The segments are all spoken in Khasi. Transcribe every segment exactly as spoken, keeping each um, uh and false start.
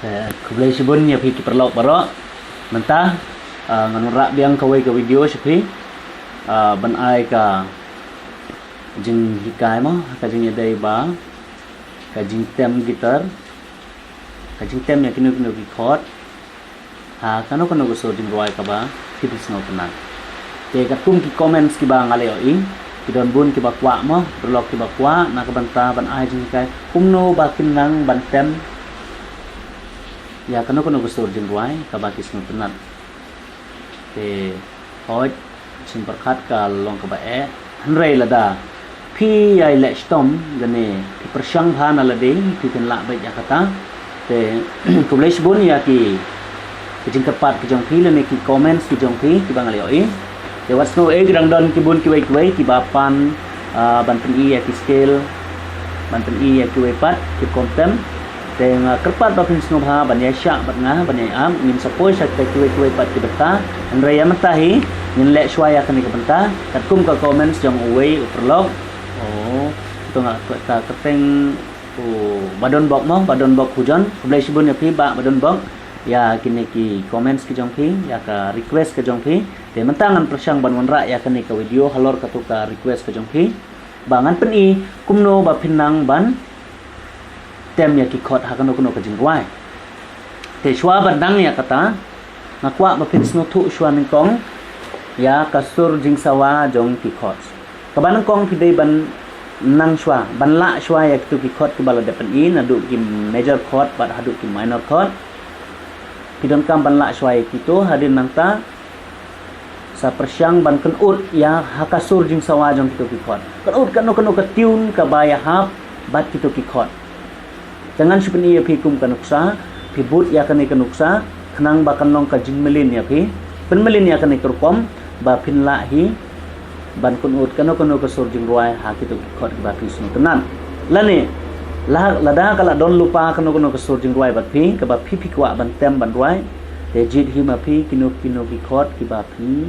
Eh, khublei shibun ïa phi ki paralok baroh. Mynta, ah, ngan wanrah biang kawei ka video sha phi, ah, ban ai ka jinghikai mo, ka jingïadei ba ka jingtem guitar, ka jingtem ïa kino kino ki chord ha kano kano ka sur jingrwai kaba phi sngewtynnat. Te katkum ki comments kiba nga la ïohi, ki don bun kiba kwah mo, paralok kiba kwah na ka bynta ban ai jinghikai kumno ba kin nang ban tem ïa kano kano ka sur jingrwai kaba ki sngewtynnat. Te hooid, sngewpyrkhat ka long kaba eh, hynrei lada phi ïai leh shitom lane phi pyrshang bha na lade, phi phin lah beit ïa kata. Te khublei shibun ïa ki, ki jingkyrpad ki jong phi lane ki comments ki jong phi kiba nga la ïohi. Te wat sngew eh, ki dang don ki bun kiwei kiwei kiba pan, ah, ban pyni ïa ki scale, ban pyni ïa kiwei pat ki rukom tem. Te nga kyrpad ba phin sngewbha ban ïaishah bad nga, ban ïai ap, ngin sa poi sha kiwei kiwei pat ki bynta. Hynrei ïa mynta hi ngin leh shuwa ïa kane ka bynta katkum ka comments jong uwei u paralok. Oh, to nga ka kyrteng u Badonbok mo, Badonbok Hujon. Khublei shibun ïa phi Bah Badonbok ïa kine ki comments ki jong phi, ïa ka request ka jong phi. Te mynta ngan pyrshang ban wanrah ïa kane ka video halor kato ka request ka jong phi, ba ngan pyni kumno ba phin nang ban tem ïa ki chord ha kano kano ka jingrwai. Te shuwa ban nang ïa kata, nga kwah ba phin sngewthuh shuwa nyngkong ïa ka sur jingsawa jong ki chords. Kaba nyngkong phi dei ban nang shuwa, ban lah shuwa ïa kito ki chord kiba la dep pyni, naduh ki major chord bad haduh ki minor chord. Phi donkam ban lah shuwa ïa kito, hadien nangta sa pyrshang ban kynud ïa ha ka sur jingsawa jong kito ki chord. Kynud kano kano ka tune kaba ïahap bad kito ki chord. Te ngan shu pyni ïa phi kum ka nuksa, phi bud ïa kane ka nuksa, khnang ba kan long ka jingmlien ïa phi. Pynmlien ïa kane ka rukom ba phin lah hi ban kynud kano kano ka sur jingrwai ha kito ki chord kiba phi sngewtynnat. Lane la, lada ka la don lypa kano kano ka sur jingrwai bad phi, kaba phi phi kwah ban tem ban rwai, te jied hi ma phi kino kino ki chord kiba phi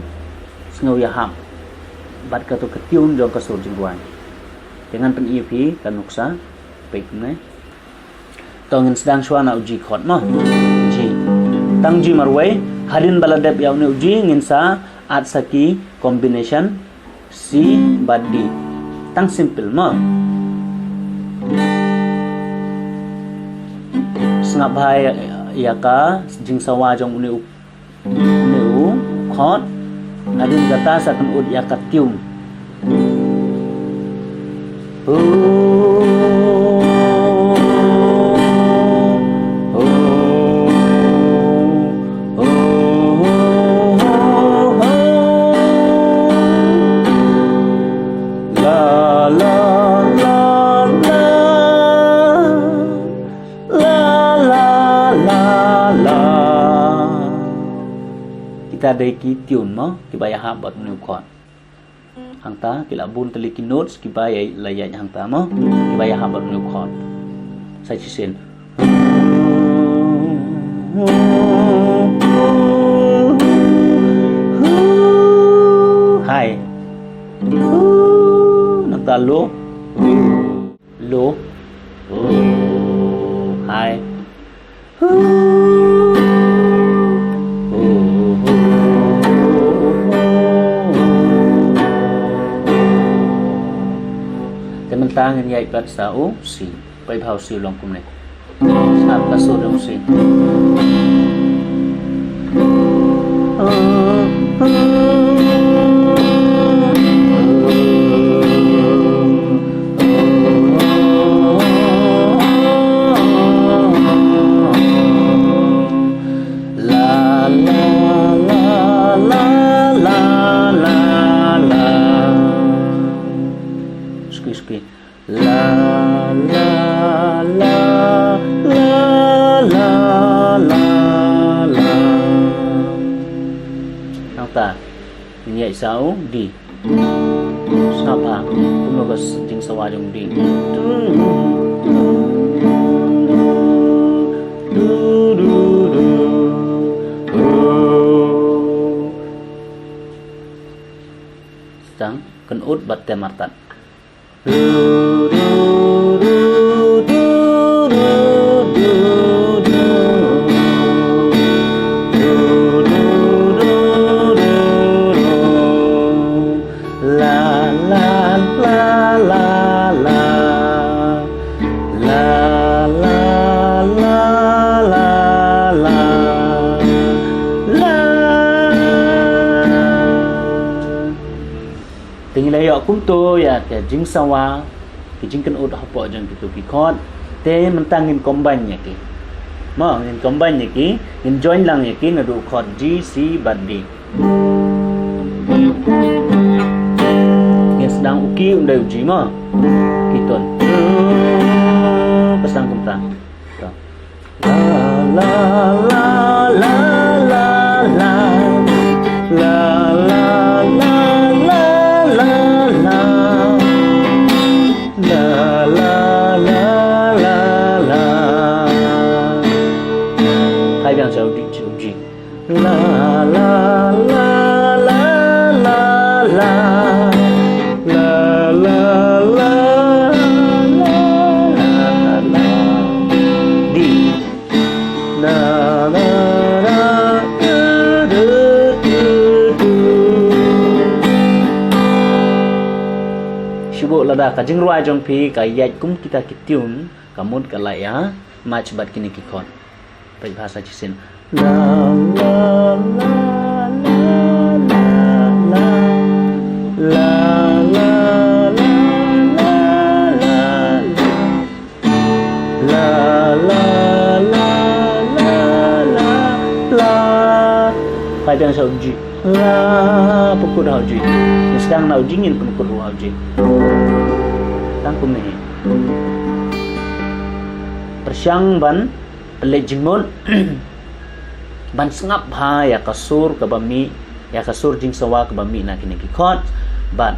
sngew ïahap bad kato ka tune jong ka sur jingrwai. Te ngan pyni ïa phi ka nuksa. Peit ne. To ngin sdang shuwa na u G chord mo. G. Tang G marwei, hadien ba la dep ïa une u G ngin sa add sa ki combination C bad D. Tang simple mo. Sngap bha ïa, ïa ka jingsawa jong une u, une u chord. Hadien kata sa kynud ïa ka tune. La, la, la, la. La, la, la, la. Kita dei ki tune mo, kiba ïahap bad une u chord. Hangta ki la bun tylli ki notes kiba ïa la ïaid hangta mo, kiba ïahap bad une u chord. Sa shisien. High. Nangta low. Low. High. Te mynta ngin ïaid pat sa u C. Peit bha u C u long kumne. Sngap ka sur jong u C. La, la, la, la, la, la, la. Suki, suki. La, la, la, la, la, la, la. Nangta, ngin ïaid sa u D. Sngap bha kumno ka s-, jingsawa jong u D. Tang, kynud bad tem artat. Tang, kynud Kumto ïa ka jingsawa, ki jingkynnoh hapoh jong kito ki chord. Te mynta ngin combine ïa ki. Mo, ngin combine ïa ki, ngin join lang ïa ki naduh chord G, C bad D. Ngin sdang u key, u dei u G mo. Key tone. Pynshong kumta. To. La la la la la la. La la la la la la. La la la la la. Hai biang sha u G, sha u G. La la la la la la. La la la la la la. D. Na na na, du du du du. Shu buh lada ka jingrwai jong phi ka ïaid kum kita ki tune, ka mut ka la ïa match bad kine ki chord. Peit bha sa shisien. La la la la la la. La la la la la la la. La la la la la la. Hai biang sha u G. La, pynkut ha u G. Ngi sdang na u G, ngin pynkut ruh ha u G. Tang kumne hi. Pyrshang ban pynleit jingmut ban sngap bha ïa ka sur kaba mih, ïa ka sur jingsawa kaba mih na kine ki chord, bad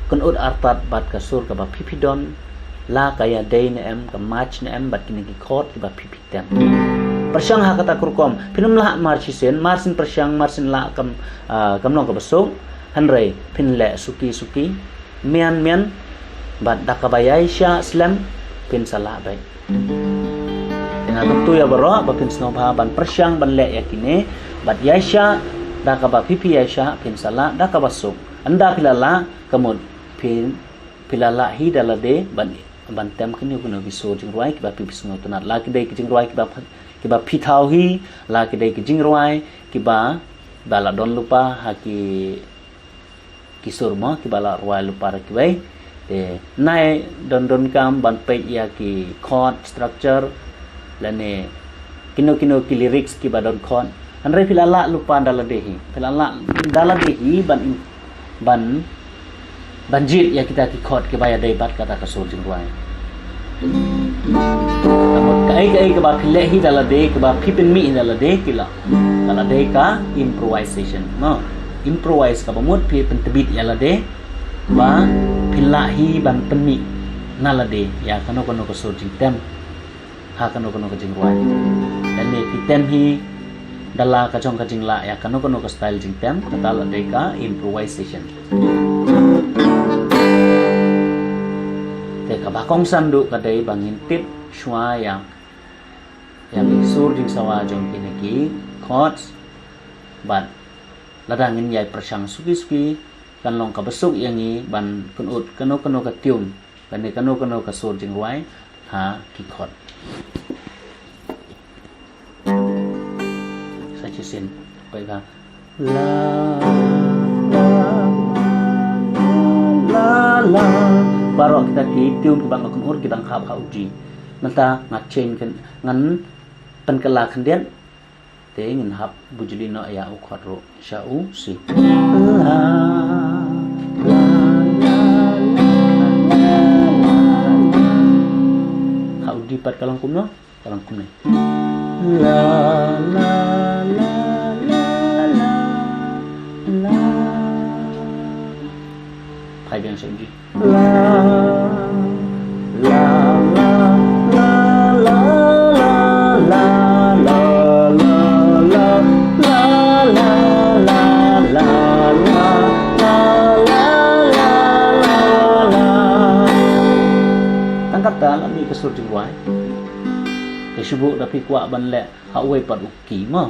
kynnoh artat bad ka sur kaba phi phi don, la ka ïadei ne em, ka match ne em bad kine ki chord kiba phi phi tem. Pyrshang ha kata ka rukom, phin ym lah mar shisien, mar sien pyrshang, mar sien lah kam, ah, kam long kaba suk, hynrei phin leh suki suki, mian mian, bad da kaba ïaishah slem, phin sa lah beit. Te nga kyntu ïa baroh ba phin sngewbha ban pyrshang ban leh ïa kine, bad ïaishah da kaba phi phi ïaishah, phin sa lah da kaba suk. Ynda phi la lah, ka mut phin, phi la lah hi da lade ban, ban tem kino kino ki sur jingrwai kiba phi phi sngewtynnat. La ki dei ki jingrwai kiba, kiba phi thaw hi, la ki dei ki jingrwai kiba, ba la don lypa ha ki ki sur mo kiba la rwai lypa da kiwei. Te nai don donkam ban peit ïa ki chord structure lane kino kino ki lyrics kiba don chord. Hynrei phi la lah lypa da lade hi. Phi la lah da lade hi ban, ban, ban jied ïa kita ki chord kiba ïadei bad kata ka sur jingrwai. Kaei kaei kaba phi leh hi da lade, kaba phi pynmih hi da lade, ki la, ka la dei ka improvisation mo. Improvise kaba mut phi pyntbit ïa lade ba phin lah hi ban pynmih na lade ïa kano kano ka sur jingtem ha kano kano ka jingrwai. Lane phi tem hi da la ka jong ka jinglah ïa kano kano ka style jingtem, kata la dei ka improvisation. Te kaba kongsan duh ka dei ba ngin tip shuwa ïa, ïa ki sur jingsawa jong kine ki chords, bad lada ngin ïai pyrshang suki suki, kan long kaba suk ïa ngi ban kynnoh kano kano ka tune, lane kano kano ka sur jingrwai ha ki chord. Sa shisien, peit ka. La, la, la, la, la. Baroh kita ki tune kiba nga kynnoh ki dang hap ha u G. Mynta nga change kan, ngan pynkylla khyndiat. Te ngin hap bujli noh ïa u chord ruh sha u C. La, la, la. Ha u D pat ka long kumno? Ka long kumne. La, la, la, la, la, la. Phai biang sha u G. La, la, la, la, la. Tang katta la mih ka sur jingrwai. Te shu buh da phi kwah ban leh ha uwei pat u key mo.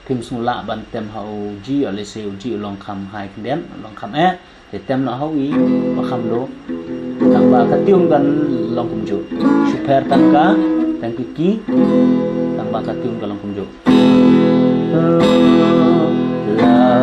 Phim sngewlah ban tem ha u G, lehse u G u long kham high khyndiat, u long kham eh. Te tem noh ha u E ba kham low. Tang ba ka tune kan long kumjuh. Shu pher tang ka, tang ki key. Tang ba ka tune kan long kumjuh. La,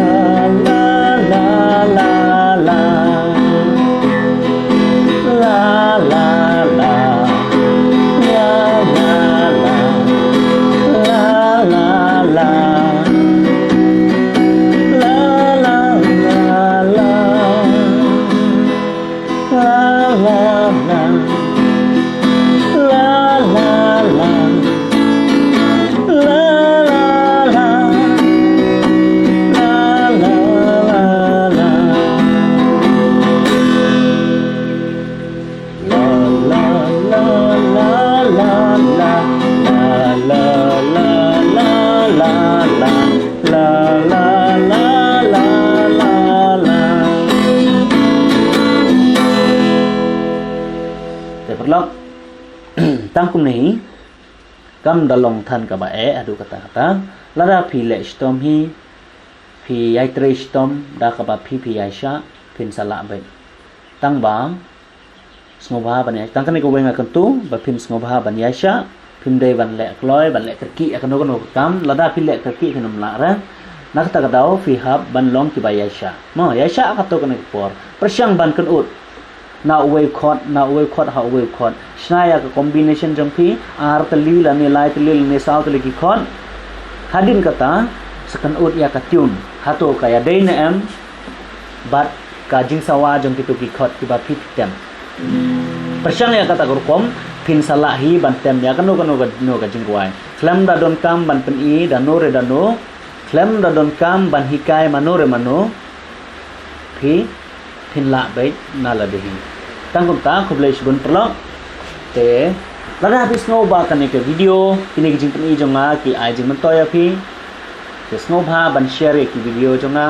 la, la, la, la. La, la, la. La, la, la. La, la, la. La, la, la, la. La, la, la. La, la, la. La, la, la. La, la, la, la. La, la, la, la, la, la. La, la, la, la, la, la. La, la, la, la, la, la. Te paralok, tang kumne hi, kam da long than kaba eh haduh katta katta. Lada phi leh shitom hi, phi ïai trei shitom da kaba phi phi ïaishah, phin sa lah beit. Tang ba sngewbha ban ïaishah. Tang kane kawei nga kyntu ba phin sngewbha ban ïaishah, phim dei ban leh kloi, ban leh kyrkieh ïa kano kano ka kam. Lada phi leh kyrkieh phin ym lah re. Na kata ka daw phi hap ban long kiba ïaishah. Mo, ïaishah katto katne ka por. Pyrshang ban kynud na uwei u chord, na uwei u chord ha uwei u chord. Shna ïa ka combination jong phi, ar tylli lane lai tylli lane saw tylli ki chord. Hadien kata, sa kynud ïa ka tune. Hato ka ïadei ne em bad ka jingsawa jong kito ki chord kiba phi tem. Pyrshang ïa kata ka rukom, phin sa lah hi ban tem ïa kano kano kano ka jingrwai. Khlem da donkam ban pyni da no re da no, khlem da donkam ban hikai mano re mano, phi phin lah beit na lade hi. Tang kumta, khublei shibun paralok. Te lada phi sngew ba kane ka video, kine ki jingpyni jong nga ki ai jingmyntoi ïa phi, te sngewbha ban share ïa ki video jong nga.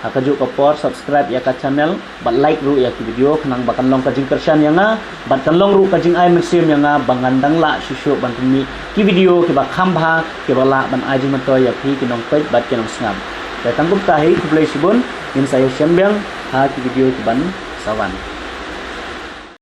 Ha kajuh ka por subscribe ïa ka channel bad like ruh ïa ki video, khnang ba kan long ka jingkyrshan ïa nga bad kan long ruh ka jingai mynsiem ïa nga ba ngan dang lah shuh shuh ban pynmih ki video kiba kham bha, kiba lah ban ai jingmyntoi ïa phi ki nongpeit bad ki nongsngap. Te tang kumta hi, khublei shibun, ngin sa ïashem biang ha ki video kiban sa wan.